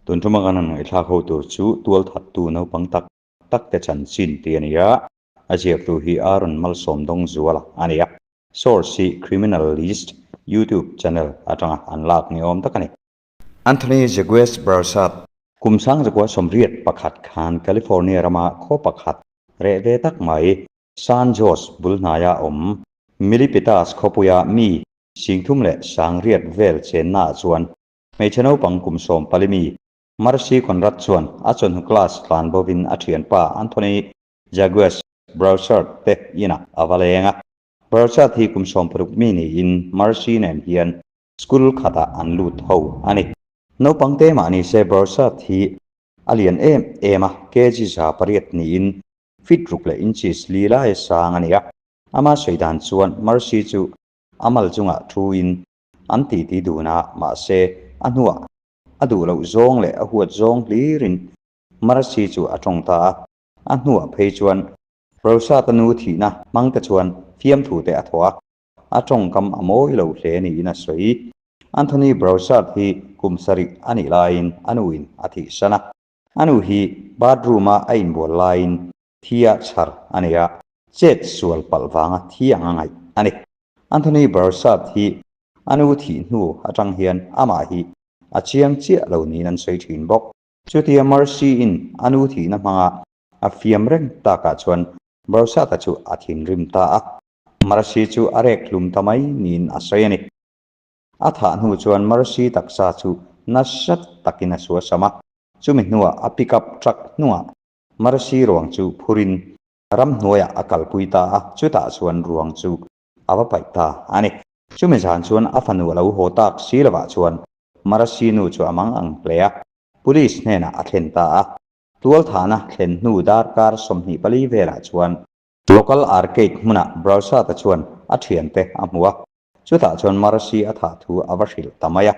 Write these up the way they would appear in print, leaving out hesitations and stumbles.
Tun ṭuma kan han ngaihthlak ho tur chu tualthattu naupang tak tak te chanchin tih a ni a, a ziaktu hi Aaron Malsawmdawng Zuala a ni a, source hi Criminal List YouTube channel aṭanga an lak ni awm tak a ni. Anthony Jagues Broussard. Kum sangzakua 81 khan California rama khaw pakhat reh ve tak mai San Jose bul hnaia awm Milpitas khawpuia mi 38 vel chennaah chuan Hmeichhe naupang kum 14 mi Marcy Conrad chuan a chawhnu class tlan bovin a thianpa Anthony Jagues Broussard te inah a va leng a. Broussard hi kum 60 mi niin Marcy nen hian school khatah an lut ho a ni. Naupang te mah ni se Broussard hi a lian em em a, kg 800 niin feet ruk leh inches li lai sang a ni a. Ama sawi dan chuan Marcy chu a mal chungah thuin An titi dun a, mahse, a hnuah a duh loh zawng leh a huat zawng hlirin Marcy chu a tawng ta a. A hnuah phei chuan Rosata nu thihna hmangte chuan fiamthu te a thawh a, a tawngkam a mawi lo hle niin a sawi. Anthony Broussard hi kum sarih a nih laiin a nuin a thihsan a. A nu hi bathroom-a a inbual laiin thia chhar a nei a, chet sual palh vanga thi ang a ngaih a ni. Anthony Broussard hi a nu thih hnu atang hian amah hi a chiang chiah lo niin an sawi thin bawk. Chutia Mercy-in a nu thihna hmanga a fiam reng takah chuan Broussard-a chu a thinrim ta a, Mercy chu a rek hlum ta mai niin a sawi a ni. A thah hnu chuan Mercy taksa chu nasa takin a suasam a, chumi hnuah a pickup truck hnungah Marsi ruang chu phurin ramhnuaiah a kalpui ta a, chutah chuan ruang chu a va paih ta a ni. Chumi zan chuan a fanu a lo haw tak si lovah chuan Marsi nu chu a mang ang hle a, Police hnenah a thlen ta a. Tualthahna thlen hnu darkar 24 velah chuan Local Arcade hmunah Broussard-a chuan a thiante a hmu a, chutah chuan Marsi a thah thu a va hrilh ta mai a.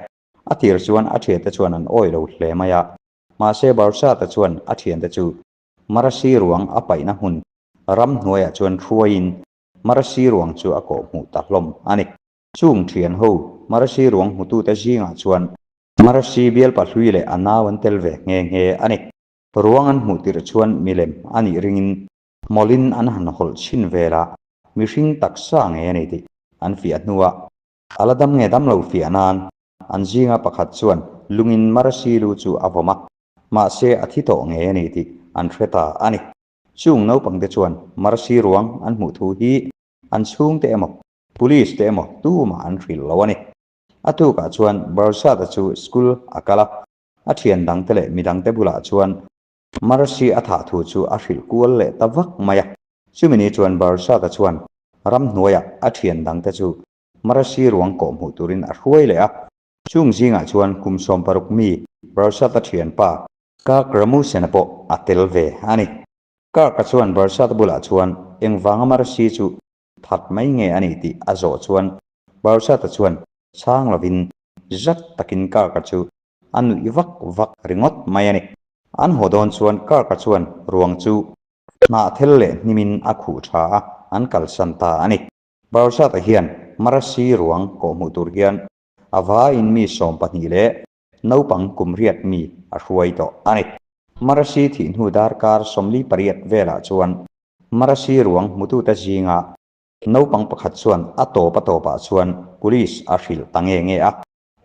A tir chuan a thiante chuan an awi lo hle mai a, Mahse Broussard-a chuan a thiante chu Marasi ruang a paihna hmun ramhnuaiah chuan hruaiin Marasi ruang chu a kawh hmuh ta hlawm a ni. Chung thian ho Marasi ruang hmutute zingah chuan Marasi bialpa hlui leh a nau an tel ve nghe nghe a ni. Ruang an hmuh tirh chuan milem a nih ringin hmawlin an han hawlh chhin vel a, mihring taksa ngei a ni tih an fiah hnuah a la dam nge dam lo fiah nan An zinga pakhat chuan lungin Marsi lu chu a vawm a, mahse a thi tawh ngei a ni tih an hre ta a ni. Chung naupangte chuan Marsi ruang an hmuh thu hi an chhungte emaw, Police te emaw tumah an hrilh lo a ni. A tukah chuan Barsata chu school a kal a, a thian dangte leh midangte bulah chuan Marsi a thah thu chu a hrilh kual leh ta vak mai a. Chumi ni chuan Barsata chuan ramhnuaiah a thian dangte chu Marasi ruang kawh hmuh turin a hruai leh a. Chung zingah chuan kum 60 mi Barsata thianpa Kirk Ramusena pawh a tel ve a ni. Kirk-a chuan Barsata bulah chuan engvanga Marasi chu that mai nge a ni tih a zawh chuan Barsata chuan chhang lovin zat takin Kirk-a chu a nuih vak vak ringawt mai a ni. An haw dawn chuan Kirk-a chuan ruang chu hnahthel leh hnimin a khuh tha a, an kalsan ta a ni. Barsata hian Marasi ruang kawh hmuh tur hian a vaiin mi 12 leh naupang kum riat mi a hruai tawh a ni. Marasi thih hnu darkar 48 velah chuan Marasi ruang hmutute zinga naupang pakhat chuan a tawp a tawpah chuan Police a hrilh ta nge nge a.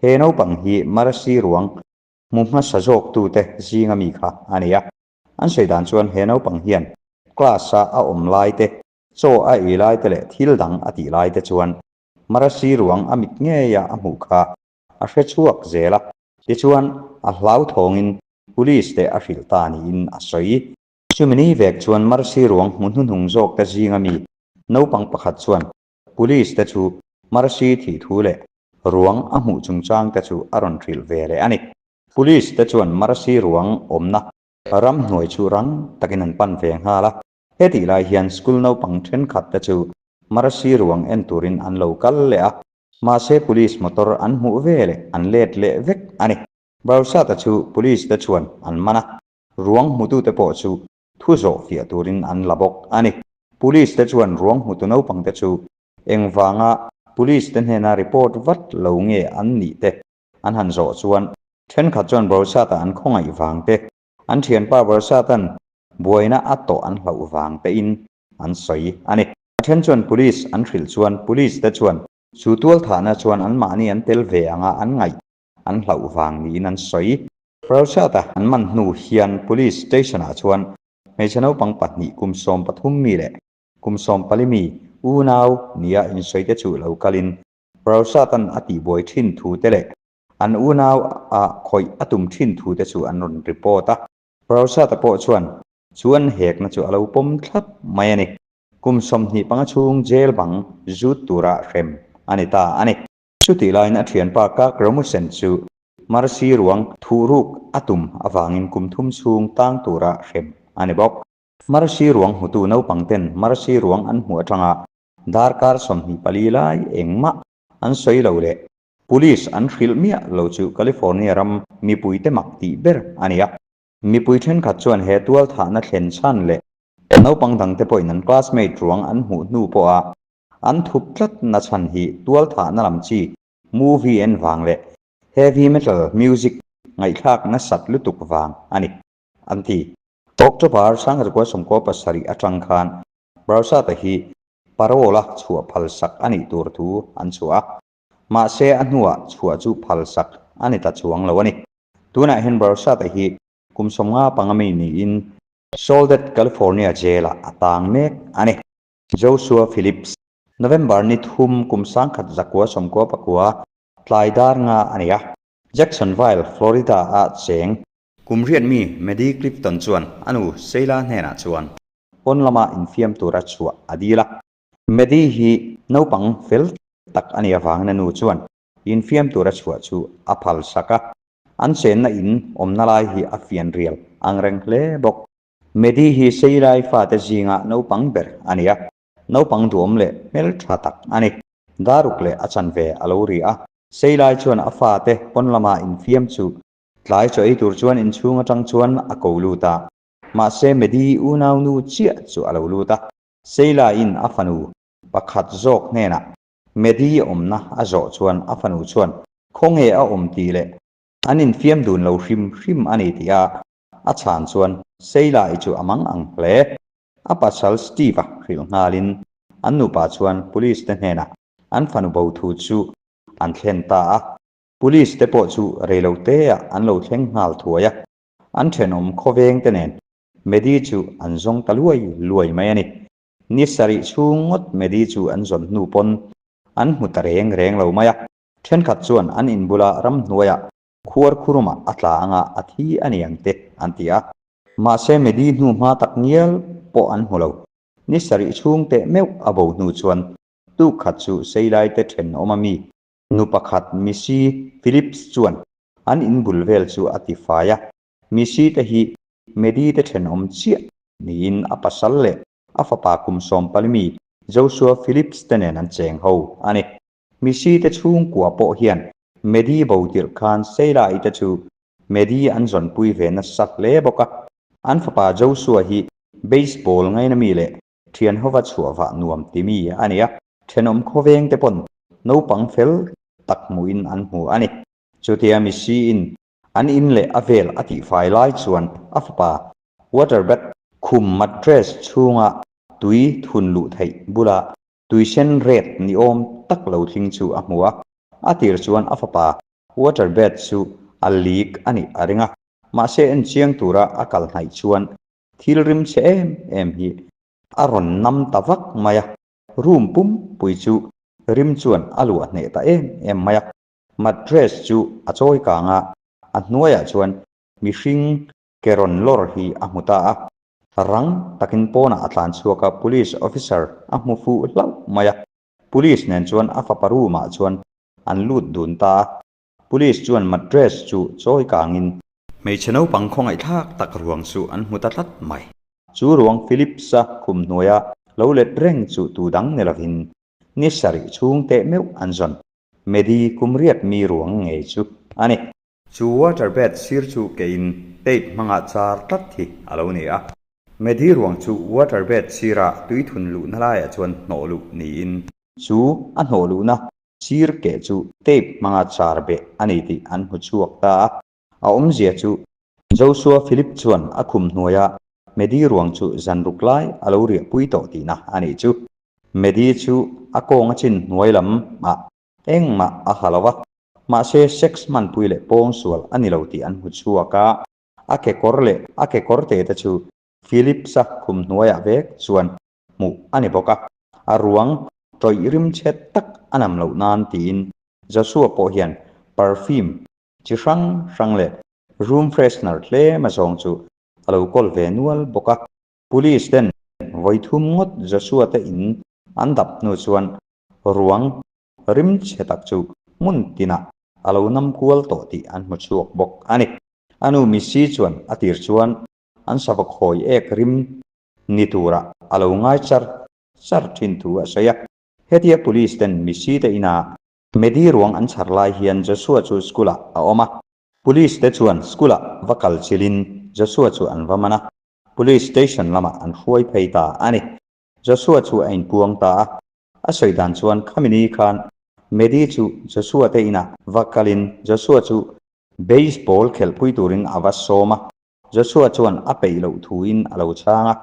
He naupang hi Marasi ruang hmu hmasa zawktute zinga mi kha a ni a. An sawi dan chuan he naupang hian class-a a awm laite Chaw a ei lai te leh thil dang a tih lai te chuan Marasi ruang a mit ngeia a hmuh kha a hre chhuak zel a, tichuan a hlauthawngin Police te a hrilh ta niin a sawi. Chumi ni vek chuan Marsi ruang hmu hnuhnung zawk te zinga mi naupang pakhat chuan Police te chu Marsi thih thu leh ruang a hmuh chungchang te chu a rawn hrilh ve leh a ni. Police te chuan Marsi ruang awmna ramhnuai chu rang takin an pan ve nghal a. Hetih lai hian school naupang thenkhat te chu Marsi ruang en turin an lo kal leh a, mahse police motor an hmuh ve leh an let leh vek a ni. Barsata chu police te chuan an man a, ruang hmutute pawh chu thu zawh fiah turin an la bawk a ni. Police te chuan ruang hmutu naupang te chu engvanga police te hnena report vat lo nge an nih te an han zawh chuan. Thenkhat chuan Borsata an khawngaih vang te, an thianpa Borsatan buaina a tawh an hlauh vang tein an sawi a ni. A then chuan Police an hrilh chuan Police te chuan chu tualthahna chuan anmahni an tel ve anga an ngaih an hlauh vang niin an sawi. Borsata an man hnu hian Police Station ah chuan hmeichhe naupang pahnih kum 13 mi leh kum 14 mi unau nia insawi te chu lo kalin Borsatan a tihbuai thin thu te leh an unau a khawih a tum thin thu te chu an rawn report a. Borsata pawh chuan chu an hekna chu a lo pawm thlap mai a ni. Kum 25 chhung jail bang zut tura hrem a ni ta a ni. Chutih laiin a thianpa Kirk Rasmussen chu Marcy ruang thuhruk a tum avangin kum thum chhung tang tura hrem a ni bawk. Marcy ruang hmutu naupang ten Marcy ruang an hmuh atanga darkar 24 lai engmah an sawi lo leh Police an hrilh miah lo chu California ram mipuite mak tih ber a ni a. Mipui thenkhat chuan he tualthahna thlen chhan leh naupang dangte pawhin an classmate ruang an hmuh hnu pawha an thup tlat na chhan hi tualthahna lam chi movie en vang leh heavy metal music ngaihthlak nasat lutuk vang a ni, an ti. October 1997 atang khan Borsata hi parole-a chhuah phalsak a nih tur thu an chhuah a, mahse a hnuah chhuah chu phalsak a ni ta chuang lo a ni. Tunah hian Borsata hi kum 55 mi niin Soledad, California jail-ah a tang mek a ni. Joshua Phillips, November ni thum kum 1999 tlai dar nga a ni a, Jacksonville, Florida-a cheng. Kum riat mi Maddie Clifton chuan a nu Sheila hnenah chuan pawn lama infiam tura chhuah a dil a. Maddie hi naupang fel tak a nih avangin a nu chuan infiam tura chhuah chu a phalsak a. An chenna in awmna lai hi a fian rial ang reng hle bawk. Maddie hi Sheila-i fate zinga naupang ber a ni a, naupang duhawm leh hmeltha tak a ni. Daruk leh a chanve a lo ri a. Sheila-i chuan a fate pawn lama infiam chu tlai chaw ei tur chuan inchhung atang chuan a ko lut a. Mahse Maddie unau nu chiah chu a lo lut a. Sheila-in a fanu pakhat zawk hnenah Maddie awmna a zawh chuan a fanu chuan khawnge a awm tih leh an infiam dun lo hrim hrim a ni tih a a chhan chuan Sheila-i chu a mang ang hle. A pasal Steve-a hrilh nghalin an nupa chuan police te hnenah an fanu bo thu chu an thlen ta a. Police te pawh chu reilo teah an lo thleng nghal thuai a, an thenawm khawveng te nen Maddie chu an zawng ta luai luai mai a ni. Ni sarih chhung ngawt Maddie chu an zawn hnu pawn an hmu ta reng reng lo mai a, thenkhat chuan an inbula ramhnuaiah khuar khurumah a tla anga a thi a ni ang te an ti a. Mahse Maddie hnu hma tak ngial pawh an hmu lo. Ni sarih chhung teh meuh a bo hnu chuan tuk khat chu Seilai te thenawm a mi nu pakhat Missy Phillips chuan an inbul vel chu a ti fai a. Missy te hi Maddie te thenawm chiah niin a pasal leh a fapa kum 14 mi Joshua Phillips te nen an cheng ho a ni. Missy te chhungkua pawh hian Maddie bo tirh khan Sheila-i te chu Maddie an zawnpui ve nasa hle bawk a. An fapa Joshua hi baseball ngaina mi leh thian hova chhuah vah nuam ti mi a ni a. Thenawm khawveng te pawn naupang fel tak hmuhin an hmu a ni. Chutia Missy-in an in leh a vel a tihfai lai chuan a fapa waterbed khum mattress chhunga tui thun luh theih bula tui sen ret ni awm tak lo tling chu a hmu a. A tir chuan a fapa waterbed chu a leak a nih a ring a, mahse en chiang tura a kal hnaih chuan thil rim chhe em em hi a rawn nam ta vak mai a. Room pumpui chu rim chuan a luah hneh ta em em mai a. Mattress chu a chawi kang a, a hnuaiah chuan mihring ke rawn lawr hi a hmu ta a. Rang takin pawnah a tlan chhuak a, police officer a hmu fuh hlauh mai a. Police nen chuan a fapa room ah chuan an lut dun ta a. Police chuan mattress chu chawi kangin hmeichhe naupang khawngaihthlak tak ruang chu an hmu ta tlat mai. Chu ruang Phillips-a khum hnuaia lo let reng chu tu dang ni lovin ni sarih chhung teh meuh an zawn. Maddie kum riat mi ruang ngei chu a ni. Chu water bed sir chu keiin tape hmanga char tlat hi a lo ni a. Maddie ruang chu water bed sira tui thun luhna laiah chuan hnawh luh niin. Chu a hnawh luhna sir keh chu tape hmanga char beh a ni tih an hmu chhuak ta a. A awmzia chu Joshua Philip chuan a khum hnuaia Medi ruang chu zan ruk lai a lo riahpui tawh tihna a nih chu. Medi chu a kawng a chin hnuai lam ah engmah a ha lo a, mahse sex hmanpui leh pawngsual a ni lo tih an hmu chhuak a, a kekawr leh a kekawr te te chu Phillips-a khum hnuaiah vek chuan hmuh a ni bawk a, a ruang tawih rim chhe tak a nam loh nan tiin Joshua pawh hian perfume chi hrang hrang leh room freshener tlem a zawng chu a lo kawl ve nual bawk a. Police ten vawi thum ngawt Joshua te in an dap hnu chuan ruang rim chhe tak chu hmun tinah a lo nam kual tawh tih an hmu chhuak bawk a ni. A nu Missy chuan a tir chuan an sava khawi ek rim ni turah a lo ngai char char thin thu a sawi a. Hetia Police ten Missy te ina Medi ruang an chhar lai hian Joshua chu school ah a awm a. Police te chuan school ah va kal chilhin Joshua chu an va man a, Police station lamah an hruai phei ta a ni. Joshua chu a inpuang ta a, a sawi dan chuan khami ni khan Medi chu Joshua te inah va kalin Joshua chu baseball khelhpui turin a va sawm a, Joshua chuan a peih loh thuin a lo chhang a,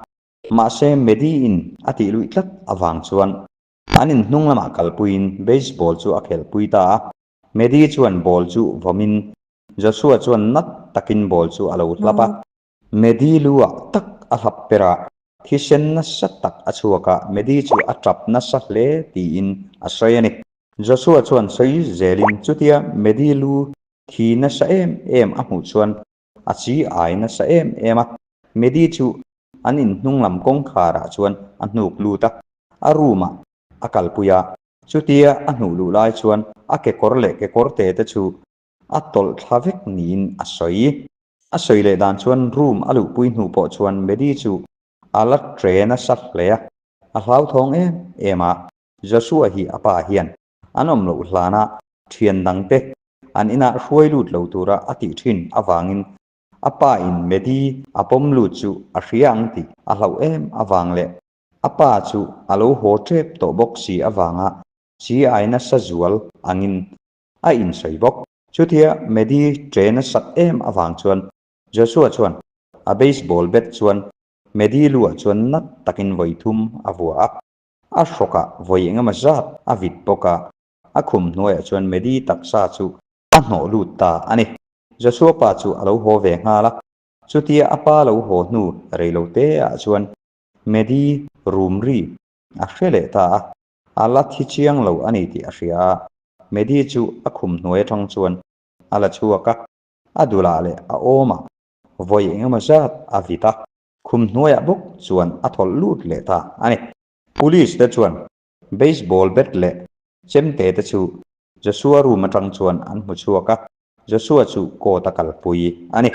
mahse Medi-in a tih luih tlat avang chuan an inhnung lamah kalpuiin baseball chu a khelhpui ta a, Medi chuan ball chu vawmin Joshua chuan nat takin ball chu a lo hlap a. Medi lu-ah tak a hlap per a, thisen nasa tak a chhuak a, Medi chu a tap nasa hle tiin a sawi a ni. Joshua chuan sawi zelin chutia Medi lu thi nasa em em a hmuh chuan a chi ai nasa em em a, Medi chu an inhnung lam kawngkharah chuan a hnuk lut a, a room-ah a kalpui a, chutia a hnuh luh lai chuan a kekawr leh kekawrte te chu a tawlh thla vek niin a sawi. A sawi leh dan chuan room a luhpui hnu pawh chuan Medi chu a la tre nasa hle a, a hlauthawng em em a, Joshua hi a pa hian an awm loh hlana thian dangte an inah hruai lut lo tura a tih thin avangin a pa in Medi a pawm lut chu a hria ang tih a hlauh em avang leh a pa chu a lo haw tep tawh bawk si avanga chi ai nasa zual angin a insawi bawk. Chutia Medi tre nasat em avang chuan Joshua chuan a baseball bat chuan Medi luah chuan nat takin vawi thum a vua a, a hrawkah vawi engemaw zat a vit bawk a, a khum hnuaiah chuan Medi taksa chu a hnawh lut ta a ni. Joshua pa chu a lo haw ve nghal a, chutia a pa lo haw hnu reilote ah chuan Medi rum ri a hre leh ta a, A la thi chiang lo a ni tih a hria a, Medi chu a khum hnuai atang chuan a la chhuak a, a dulah leh a awmah vawi engemaw zat a vit a, khum hnuaiah bawk chuan a thawlh lut leh ta a ni. Police te chuan baseball bat leh chemte te chu Joshua room atang chuan an hmu chhuak a, Joshua chu court a kalpui a ni.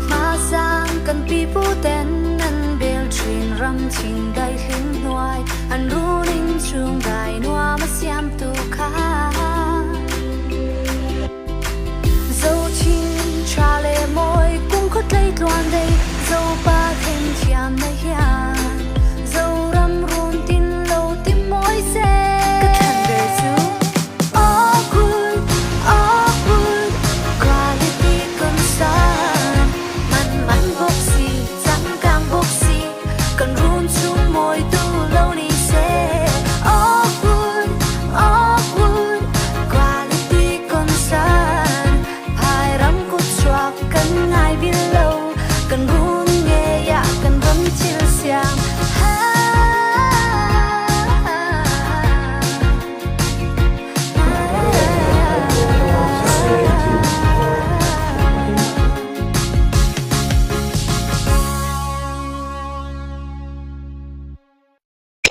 Hmasang kan pipu ten an bel thin ram thing dai hlim hnuai an runin chung dai nuam a siam tu kha.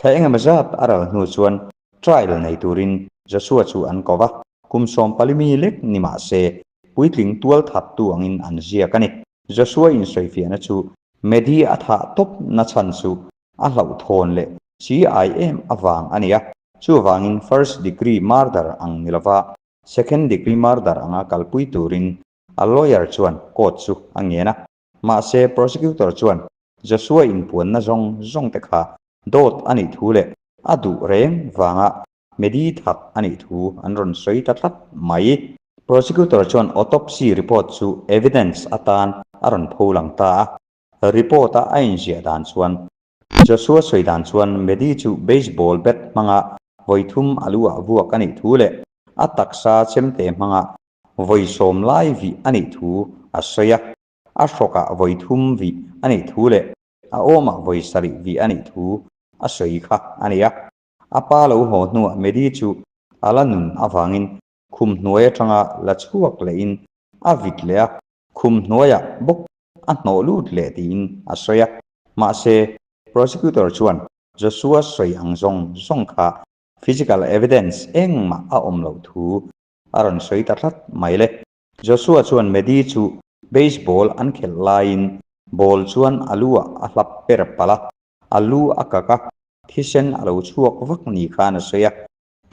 Thla engemaw zat a ral hnu chuan trial nei turin Joshua chu an ko va, kum sawmpali mi lek ni mah se puitling tual thattu angin an ziak a ni. Joshua insawifiahna chu Medi a thah tawp nachhan chu a hlauhthawn leh chi ai em avang a ni a, chuvangin first degree murder ang ni lova second degree murder anga kalpui turin a lawyer chuan court chu a ngen a. Mahse prosecutor chuan. Joshua inpuanna zawng zawng te kha dawt a nih thu leh a duh reng vanga Medi that a nih thu an rawn sawi ta tlat mai. Prosecutor chuan autopsy report chu evidence atan a rawn pho lang ta a. Report-a a inziah dan chuan Joshua sawi dan chuan Medi chu baseball bat hmanga vawi thum a lu ah vuak a nih thu leh a taksa chemte hmanga vawi sawm lai vih a nih thu a sawi a, a hrawkah vawi thum vih a nih thu leh a awmah vawi sarih vih a nih thu a sawi kha a ni a. A pa lo haw hnuah Medi chu a la nun avangin khum hnuai atanga la chhuak lehin a vit leh a, khum hnuaiah bawk a hnawh lut leh tiin a sawi a. Mahse, prosecutor chuan Joshua sawi ang zawng zawng kha physical evidence engmah a awm loh thu a rawn sawi ta tlat mai le. Joshua chuan Medi chu baseball an khelh laiin ball chuan a lu ah a hlap per palh a, a lu a kak a, thisen a lo chhuak vak ni khan a sawi a.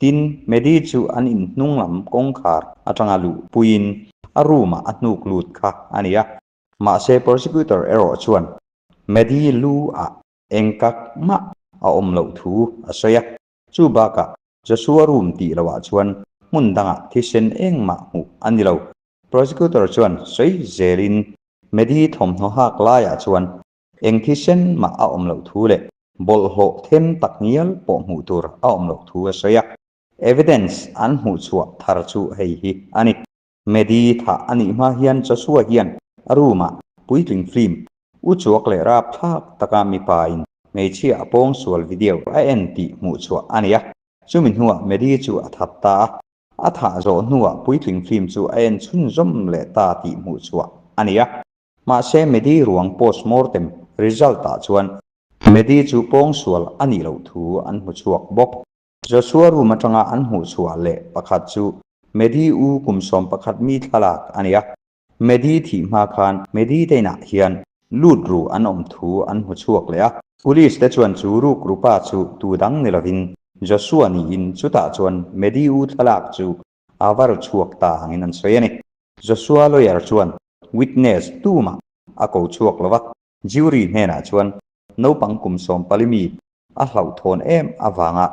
Tin, Medi chu an inhnung lam kawngkhar atanga luh puiin a room ah a hnuk lut kha a ni a. Mahse prosecutor erawh chuan Medi lu ah eng kak mah a awm loh thu a sawi a. Chu bakah Joshua room tih loh ah chuan hmun dangah thisen engmah hmuh a ni lo. Prosecutor chuan sawi zelin Medi thawmhnaw hak laiah chuan Eng thisen mah a awm loh thu leh bawlhhlawh them tak ngial pawh hmuh tur a awm loh thu a sawi a. Evidence an hmuh chhuah thar chu hei hi a ni. Medi thah a nih hma hian Joshua hian a room ah puitling film u chuak leh rap thlak taka mipa in hmeichhia a pawng sual video a en tih hmuh chhuah a ni a. Chumi hnuah Medi chu a that ta a. A thah zawh hnuah puitling film chu a en chhunzawm leh ta tih hmuh chhuah a ni a. Mahse Medi ruang post mortem result ah chuan Medi chu pawngsual a nih loh thu an hmu chhuak bawk. Joshua room atanga an hmuh chhuah leh pakhat chu Medi u kum 11 mi thlalak a ni a. Medi thih hma khan Medi te inah hian lut ru an awm thu an hmu chhuak leh a. Police te chuan chu ruk rupa chu tu dang ni lovin Joshua niin chutah chuan Medi u thlalak chu a va ru chhuak ta angin an sawi a ni. Joshua lawyer chuan witness tumah a ko chhuak lo va, jury hnenah chuan naupang kum 14 mi a hlauhthawn em avanga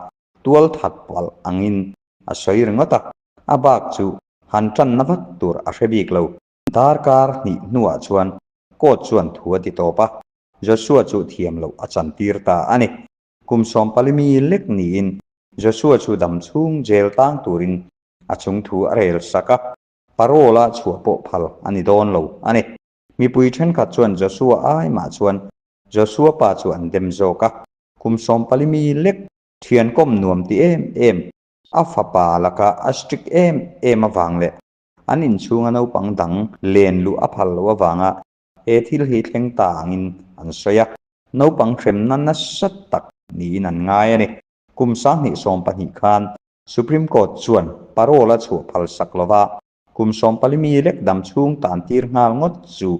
tual that palh angin a sawi ringawt a, a bak chu han tanna vat tur a hre bik lo. Darkar hnih hnuah chuan court chuan thu a ti tawp a, Joshua chu thiam loh a chantir ta a ni. Kum 14 mi lek niin Joshua chu dam chhung jail tang turin a chung thu a rel sak a. Parole a chhuah pawh phal a ni dawn lo a ni. Mipui thenkhat chuan Joshua ai mah chuan Joshua pa chu an dem zawk a, kum 14 mi lek thiankawm nuam ti em em, a fapa laka a strict em em avang leh an inchhunga naupang dang len luh a phal loh avanga he thil hi thleng ta angin an sawi a, naupang hremna nasa tak niin an ngai a ni. Kum 2020 khan Supreme Court chuan parole a chhuah phal sak lova, kum 14 mi lek dam chhung tan tir nghal ngawt chu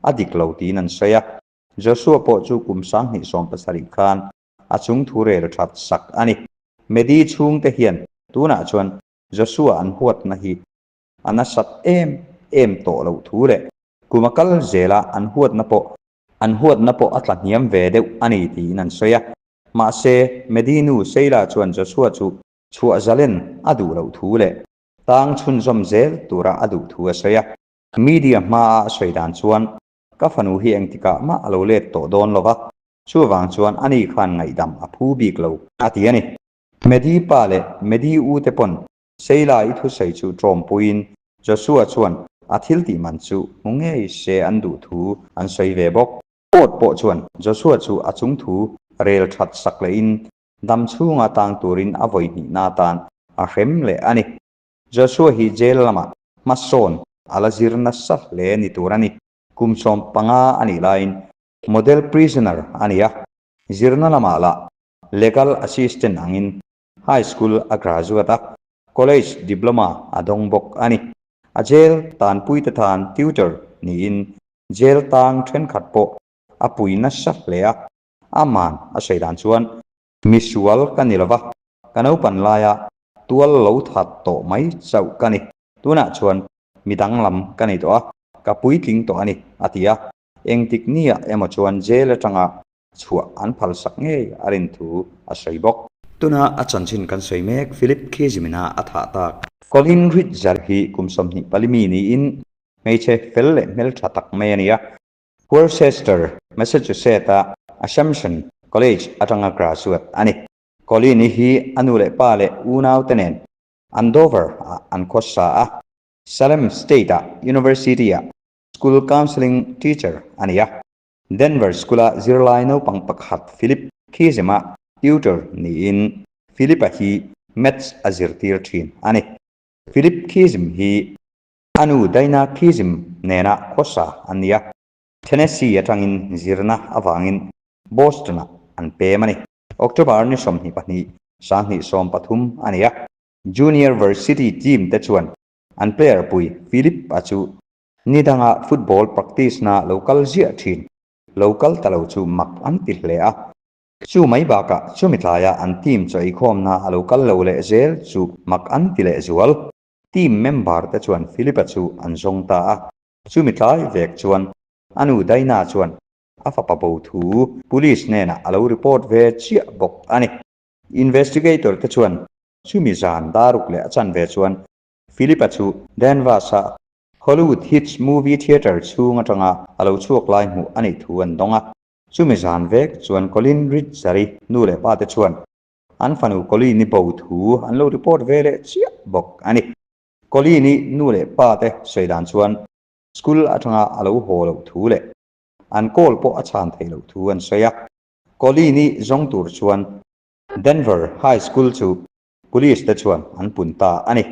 a dik lo tiin an sawi a. Joshua pawh chu kum 2017 khan a chung thu rel that sak a ni. Medi chhungte hian tunah chuan Joshua an huatna hi a nasat em em tawh loh thu leh kum a kal zela an huatna pawh an huatna pawh a tla hniam ve deuh a ni tiin an sawi a. Mahse, Medi nu Sheila chuan Joshua chu chhuah zalen a duh loh thu leh tang chhunzawm zel tura a duh thu a sawi a. Media hmaa a sawi dan chuan, Ka fanu hi engtikah mah a lo let tawh dawn lo va, chuvang chuan ani khan ngaihdam a phu bik lo, a ti a ni. Medi pa leh Medi u te pawn Sheila i thusawi chu ṭawmpuiin Joshua chuan a thiltih man chu hmu ngei se an duh thu an sawi ve bawk. Court pawh chuan Joshua chu a chung thu rel that sak lehin dam chhunga tang turin a vawi hnihna atan a hrem leh a ni. Joshua hi jail lamah hmasawn a la zir nasa hle ni tur a ni. Kum 15 a nih laiin model prisoner a ni a, zirna lamah lah legal assistant angin high school a graduate a, college diploma a dawng bawk a ni. A jail tanpuite tan tutor niin Jail tang thenkhat pawh a pui nasa hle a, aman a sawi dan chuan, Misual ka ni lova, ka naupan laia tual lo that tawh mai chauh ka ni. Tunah chuan mi danglam ka ni tawh a, ka puitling tawh a ni, a ti a. Engtik niah emaw chuan jail atanga chhuah an phalsak ngei a rin thu a sawi bawk. Tuna a chanchin kan sawi mek Philip Khizimina a thah tak. Colin Ritzer hi kum 24 mi niin hmeichhe fel leh hmeltha tak mai a ni a. Worcester, Massachusetts-a Assumption College atanga graduate a ni. Colin-i hi a nu leh pa leh unaute nen Andover-ah an khawsa a, Salem State-a University-ah School Counselling Teacher a ni a. Denver School-a zirlai naupang pakhat Philip Khizima tutor niin Philip-a hi Maths a zirtir thin a ni. Philip Khizim hi a nu Dinah Khizim nena khawsa an ni a. Tennessee atangin zirna avangin Boston-ah an pem a ni. October ni 22, 2013 a ni a. Junior Varsity team te chuan an player pui Philip-a chu Ni danga football practice na lo kal ziah thin, lo kal ta lo chu mak an ti hle a. Chu mai bakah chumi tlaia an team chaw eikhawmna a lo kal lo leh zel chu mak an ti leh zual. Team member te chuan Philip-a chu an zawng ta a. Chumi tlai vek chuan a nu Dinah chuan a fapa bo thu police hnenah a lo report ve chiah bawk a ni. Investigator te chuan chumi zan daruk leh a chanve chuan Philip-a chu Danvers-a Hollywood Hits Movie Theatre chhung atanga a lo chhuak lai hmuh a nih thu an dawng a. Chumi zan vek chuan Colin Ritzer-i nu leh pa te chuan an fanu Colin-i bo thu an lo report ve leh chiah bawk a ni. Colin-i nu leh pa te sawi dan chuan school atanga a lo haw loh thu leh an call pawh a chhan theih loh thu an sawi a. Colin-i zawng tur chuan Denver High School chu Police te chuan an pun ta a ni.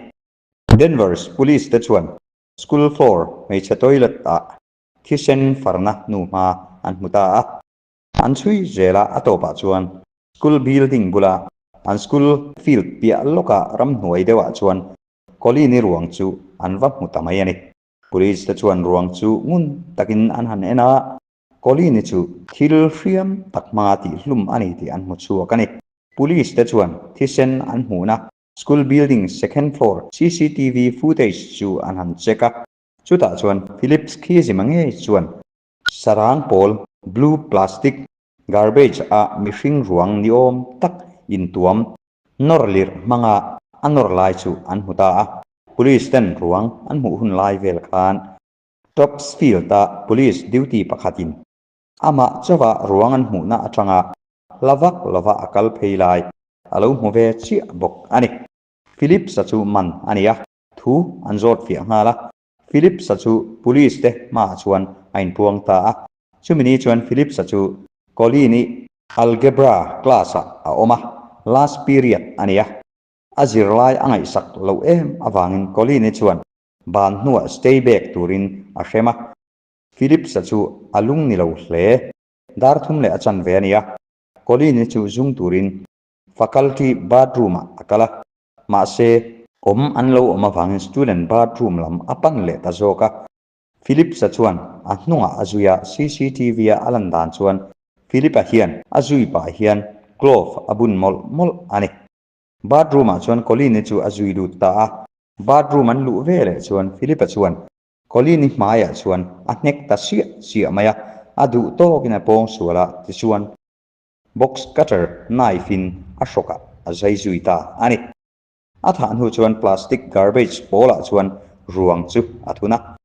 Denver's Police te chuan school floor hmeichhe toilet ah thisen farna hnuhma an hmu ta a. An chhui zel a, a tawpah chuan school building bula an school field piah lawka ramhnuai deuhah chuan Colleen-i ruang chu an va hmu ta mai a ni. Police te chuan ruang chu ngun takin an han en a, Colleen-i chu thil hriam tak hmanga tihhlum a ni tih an hmu chhuak a ni. Police te chuan thisen an hmuhna School building second floor cctv footage chu an han check a, chutah chuan Phillips Khizima ngei chuan sarang pawl blue plastic garbage a mihring ruang ni awm tak intuam nawr lirh hmanga a nawr lai chu an hmu ta a. Police ten ruang an hmuh hun lai vel khan Topsfield a police duty pakhatin amah chauha ruang an hmuhna atanga hla vak lova a kal phei lai a lo hmu ve chiah bawk a ni. Phillips-a chu man a ni a, thu an zawt fiah nghal a. Phillips-a chu police te hmaah chuan a inpuang ta a. Chumi ni chuan Phillips-a chu Colleen-i Algebra class-ah a awm a, last period a ni a. A zirlai a ngaihsak loh em avangin Colleen-i chuan ban hnuah stay back turin a hrem a. Phillips-a chu a lung ni lo hle. Dar thum leh a chan ve a ni a, Colleen-i chu zung turin faculty bathroom-ah a kal a, mahse, awm an lo awm avangin student bathroom lam a pan leh ta zawk a. Phillips-a chuan a hnungah a zui a, CCTV-a a lan dan chuan Philip-a hian a zui pah hian glove a bun mawlh mawlh a ni. Bathroom-ah chuan Colleen-i chu a zui lut ta a, bathroom an luh veleh chuan Philip-a chuan Colleen-i hmaiah chuan a hnek ta siah siah mai a, a duh tawkin a pawng sual a, tichuan box cutter knife-in a hrawkah a zai zui ta a ni. A thah hnu chuan plastic garbage pawlah chuan ruang chu a thun a,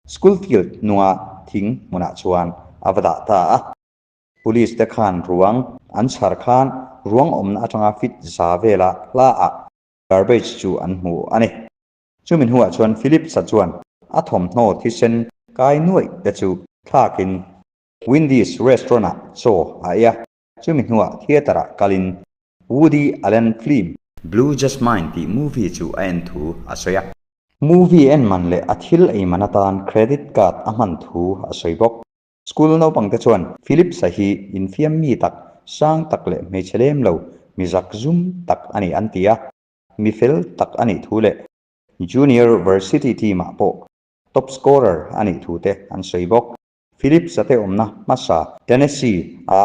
school field hnunga thing hmunah chuan a va dah ta a. Police te khan ruang an chhar khan ruang awmna atanga fit za vela hlaah garbage chu an hmu a ni. Chumi hnuah chuan Phillips-a chuan a thawmhnaw thisen kai nuaih te chu thlakin Wendy's restaurant-ah chaw a ei a, chumi hnuah theatre-ah kalin Woody Allen film, Blue Jasmine tih movie chu a en thu a sawi a. Movie en man leh a thil ei man atan credit card a hman thu a sawi bawk. School naupangte chuan Phillips-a hi infiam mi tak, sang tak leh hmeichhe lem lo, mi zakzum tak a ni an ti a. Mi fel tak a nih thu leh Junior Varsity team-ah pawh top scorer a nih thu te an sawi bawk. Phillips-a te awmna hmasa Tennessee-a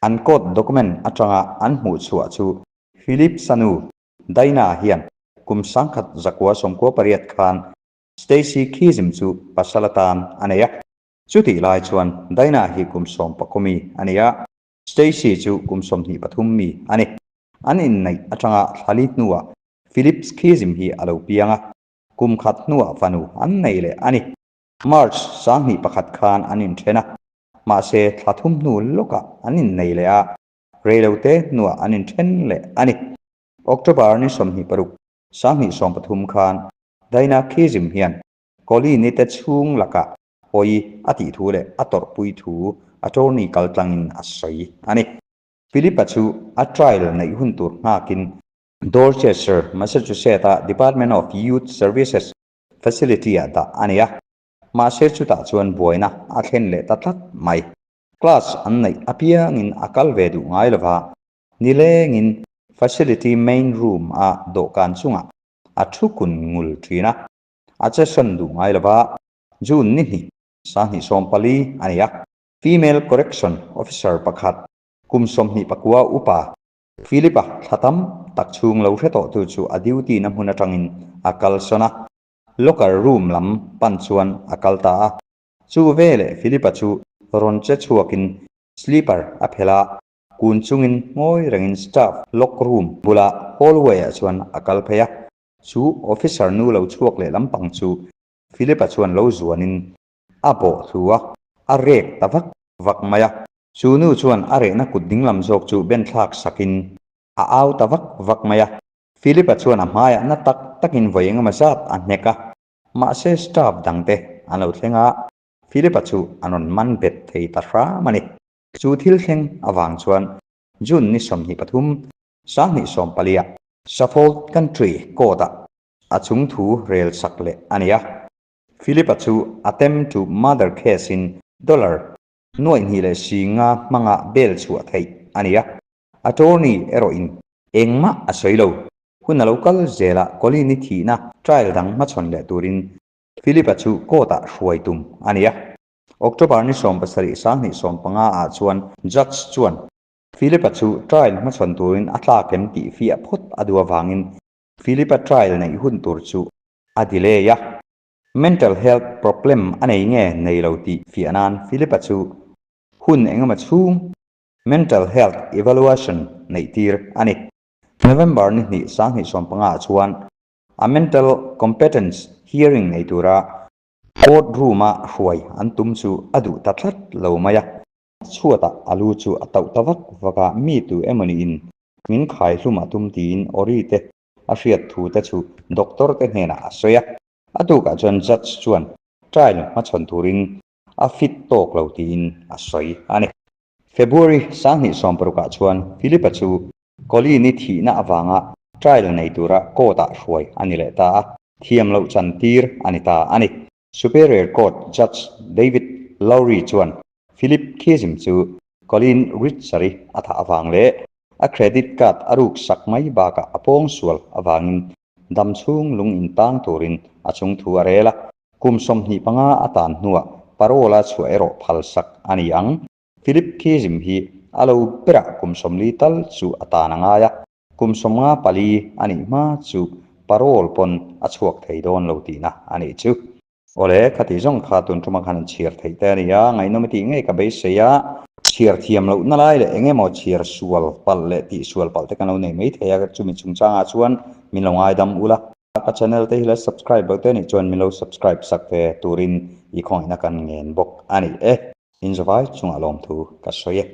an court document atanga an hmuh chhuah chu Phillips-a nu Dinah hian kum 1998 khan Stacy Kizim chu pasal atan a nei a. Chutih lai chuan Dinah hi kum sawmpakaw mi a ni a, Stacy chu kum 23 mi a ni. An inneih atanga thlali hnuah Philip Schism hi a lo piang a, kum khat hnuah fanu an nei leh a ni. March 2001 khan an inthen a, mahse thla thum hnu lawkah an innei leh a, reilote hnuah an inthen leh a ni. October ni 26, 2013 khan Dinah Schism hian Colleen-i te chhung lakah hawi a tih thu leh a tawrhpui thu attorney kaltlangin a sawi a ni. Philip-a chu a trial neih hun tur nghakin Dorchester, Massachusetts-a Department of Youth Services facility-ah dah a ni a, mahse chutah chuan buaina a thlen leh ta tlat mai. Class an neih apiangin a kal ve duh ngai lova, nilengin facility main room-a dawhkan chungah a thu kun ngul thin a, a che sawn duh ngai lova, June ni hnih, 2014 a ni a. Female Correction Officer pakhat, kum 29 upa Philip-a thla tam tak chhung lo hre tawhtu chu a duty na hmun atangin a kalsawn a, locker room lam pan chuan a kal ta a. Chu veleh Philip-a chu rawn che chhuakin slipper a phelh a, kun chungin ngawi rengin staff lock room bula hallway-ah chuan a kal phei a. Chu officer nu lo chhuak leh lampang chu Philip-a chuan lo zuanin a bawh thlu a, a rek ta vak vak mai a. Chu nu chuan a rehna kut dinglam zawk chu ben thlak sakin a au ta vak vak mai a. Philip-a chuan a hmaiah na tak takin vawi engemaw zat a hnek a, mahse staff dangte an lo thleng a, Philip-a chu an rawn man bet thei ta hram a ni. Chu thil thleng avang chuan June ni 23, 2014-ah Suffolk Country Court-ah a chung thu rel sak leh a ni a. Philip-a chu attempt to murder case-in dollar 2,500 hmanga bail chhuah theih a ni a. Attorney erawhin engmah a sawi lo. Hun a lo kal zel a, Colleen-i thihna trial dang hmachhawn leh turin Philip-a chu court-ah hruai tum a ni a. October ni 17, 2015-ah chuan judge chuan Philip-a chu trial hmachhawn turin a tlak em tih fiah phawt a duh avangin Philip-a trial neih hun tur chu a delay a. Mental health problem a nei nge nei lo tih fiah nan Philip-a chu hun engemaw chhung mental health evaluation neih tir a ni. November ni hnih 2015-ah chuan a mental competence hearing nei tura court room-a hruai an tum chu a duh ta tlat lo mai a. Chhuatah a lu chu a tauh ta vak vak a, mi tu emawniin min khai hlum a tum tiin Ori te a hriat thu te chu doctor te hnenah a sawi a. A tukah chuan judge chuan trial hmachhawn turin a fit tawk lo tiin a sawi a ni. February 2016-ah chuan Philip-a chu Colleen-i thihna avanga trial nei tura court-ah hruai a ni leh ta a, thiam loh chantir a ni ta a ni. Superior Court Judge David Lowry chuan Philip Kizim chu Colleen Ritzer-i a thah avang leh a credit card a ruk sak mai bakah a pawng sual avangin dam chhung lung in tang turin a chung thu a rel a. Kum 25 a tan hnuah parole a chhuah erawh phal sak a ni ang. Philip Kizim hi a lo berah kum 40 tal chu a tan a ngai a, kum 54 a nih hma chu parole pawn a chhuak thei dawn lo tihna a nih chu. Awle, khati zawng kha tun ṭuma khan an chhiar theih te a ni a, ngaihnawm i tih ngei ka beisei a. Chhiar thiam loh na lai leh eng emaw chhiar sual palh leh tih sual palh te kan lo nei mai thei a, chumi chungchangah chuan min lo ngaidam ula. Ka channel te hi la subscribe loh te anih chuan min lo subscribe sak ve turin i khawngaihna kan ngen bawk a ni e. Inzawvai chungah lawmthu ka sawi e.